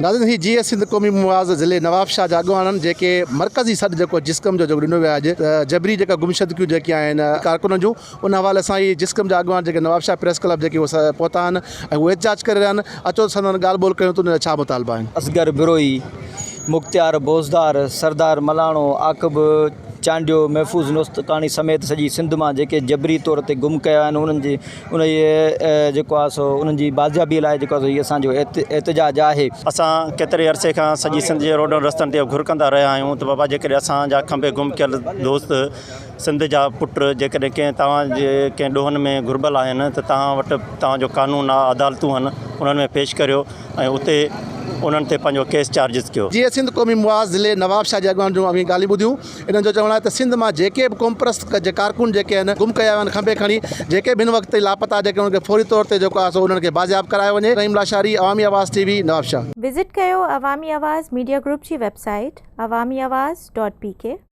ناظرين هي جيئي سنڌ قومي محاذ ضلعي نوابشاهه جا اڳواڻن جيڪي مرڪزي سڏ جيڪو جسقم جو جيڪو ڏنو ويو آهي اڄ ته جبري جيڪا گمشدگيون جيڪي آهن ڪارڪنن جون ان حوالي سان هي جسقم جا اڳواڻ جيڪي نوابشاهه پريس ڪلب جيڪي اهي پهتا آهن ۽ هو احتجاج ڪري رهيا آهن اچو ته سندن ڳالهه ٻولهه ڪيون ته انهن جا ڇا مطالبا آهن. اصغر بروهي، مختيار بوزدار، سردار ملاڻو، عاقب چانڊيو، محفوظ نوستڪاڻي سميت سڄي سنڌ مان جيڪي جبري طور تي گم ڪيا آهن انهن جي انهيء جيڪو آهي سو انهن جي بازيابي لاء جيڪو آهي سو هي اسان جو احتجاج آهي. اسان ڪيتري عرصي کان سڄي سنڌ جي روڊن رستن تي گهر ڪندا رهيا آهيون ته بابا جيڪڏهن اسان جا کنڀي گم ڪيل دوست سنڌ جا پٽ جيڪڏهن ڪنهن توهان جي ڪنهن ڏوهن ۾ گهربل آهن ته توهان وٽ توهان جو قانون آهي عدالتون آهن انهن ۾ پيش ڪريو ۽ اتي انهن تي پنهنجو ڪيس چارجز ڪيو. جيئي سنڌ قومي محاذ ضلعي نوابشاهه جي اڳواڻن جون اوهين ڳالهيون ٻڌيون. انهن جو چوڻ آهي ته سنڌ مان جيڪي به قومپرست جي ڪارڪن جيڪي آهن گم ڪيا ويا آهن کنڀي کڻي جيڪي به هن وقت تائين لاپتا جيڪي انهن کي فوري طور تي جيڪو آهي سو انهن کي بازياب ڪرايو وڃي. رحيم لاشاري، عوامي آواز ٽي وي، نوابشاهه. وزٽ ڪيو عوامي آواز ميڊيا گروپ جي website Awami Awaz dot P K.